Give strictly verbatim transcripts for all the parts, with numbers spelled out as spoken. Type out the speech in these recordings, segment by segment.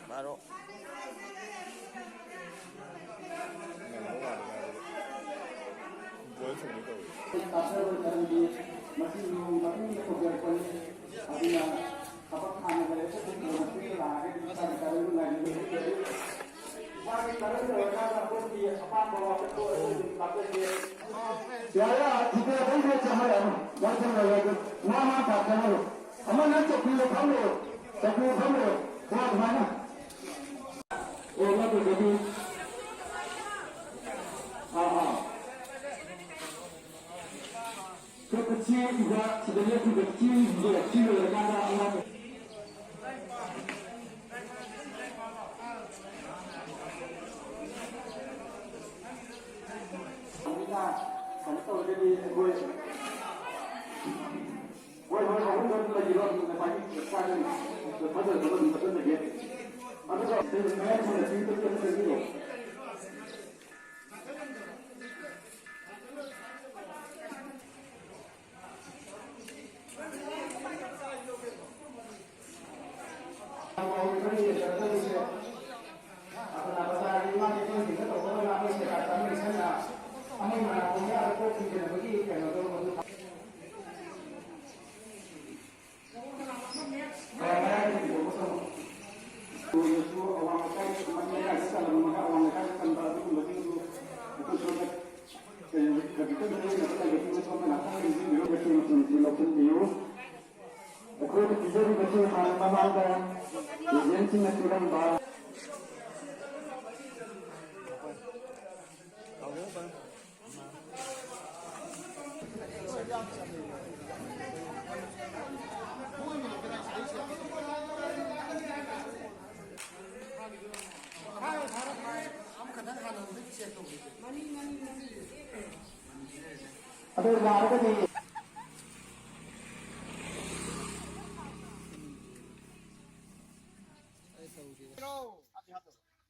ꯕꯥꯔꯣ꯫ ꯕꯣꯜ ꯊꯣꯡꯒꯦ ꯇꯧꯔꯤ꯫ ꯌꯥꯔꯦ, ꯑꯗꯨꯗꯤ ꯑꯗꯨꯝ ꯆꯠ ꯆꯠꯍꯜꯂꯛꯑꯅꯨ꯫ ꯃꯣꯏ ꯆꯪꯉꯔꯣꯏ ꯑꯗꯨ꯫ ꯃꯥ ꯃꯥ ꯄꯥꯛ ꯆꯪꯍꯜꯂꯨ꯫ ꯑꯃ ꯅꯪ ꯆꯧꯀ꯭ꯔꯤꯗ ꯐꯝꯃꯣ꯫ ꯆꯧꯀ꯭ꯔꯤꯗ ꯐꯝꯃꯣ꯫ ꯍꯣ, ꯑꯗꯨꯃꯥꯏꯅ꯫ ꯑꯣ, ꯅꯠꯇ꯭ꯔꯒꯗꯤ꯫ ꯑꯥ, ꯑꯥ꯫ ꯁꯤ ꯏꯕ ꯁꯤꯗ ꯂꯦꯞꯄꯤꯕ ꯆꯦꯁꯤꯡꯁꯦ ꯁꯤ ꯂꯣꯏꯔꯀꯥꯟꯗ ꯑꯉꯥꯡ ꯀꯩꯅꯣ ꯇꯧꯔꯒꯗꯤ ꯑꯩꯈꯣꯏ ꯍꯣꯏ, ꯍꯣꯏ, ꯑꯍꯨꯝꯗ ꯑꯗꯨꯝ ꯂꯩꯕꯤꯔꯣ, ꯑꯗꯨꯝ ꯉꯁꯥꯏꯒꯤ ꯆꯞ ꯆꯥꯒꯅꯤ꯫ ꯐꯖ ꯐꯖꯕ ꯑꯗꯨꯝ ꯐꯖꯅ ꯂꯩꯌꯦ꯫ ꯑꯗꯨꯒ ꯃꯌꯥꯝ ꯁꯣꯝꯗ ꯁꯤ ꯇꯞ ꯇꯞ ꯆꯪꯕꯤꯔꯣ꯫ ꯑꯩꯈꯣꯏꯅ ꯄꯤꯖꯔꯤꯕꯁꯤ ꯍꯥꯟꯅ ꯃꯃꯥꯡꯗ ꯑꯦꯖꯦꯟꯁꯤꯡꯅ ꯄꯤꯔꯝꯕ ꯑꯗꯨ ꯌꯥꯔꯒꯗꯤ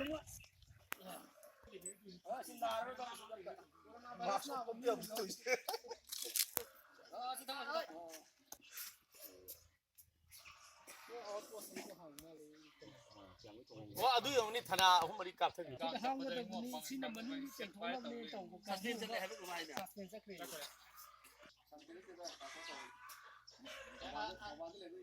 ꯃꯅꯨꯡ꯫ ꯑꯣ, ꯑꯗꯨ ꯌꯦꯡꯉꯨꯅꯦ, ꯊꯅꯥ ꯑꯍꯨꯝ ꯃꯔꯤ ꯀꯥꯞꯊꯕꯤ꯫ ꯁꯤꯗ ꯍꯥꯞꯀꯗꯕꯅꯤ, ꯁꯤꯅ ꯃꯅꯨꯡꯒꯤ ꯆꯦꯟꯊꯣꯛꯅꯕꯅꯦ ꯇꯧꯕ ꯀꯥꯡꯕꯨꯗꯣ꯫ ꯁꯁꯄꯦꯟ ꯆꯠꯂꯦ ꯍꯥꯏꯕ ꯀꯃꯥꯏꯅ? ꯁꯁꯄꯦꯟ ꯆꯠꯈ꯭ꯔꯦ꯫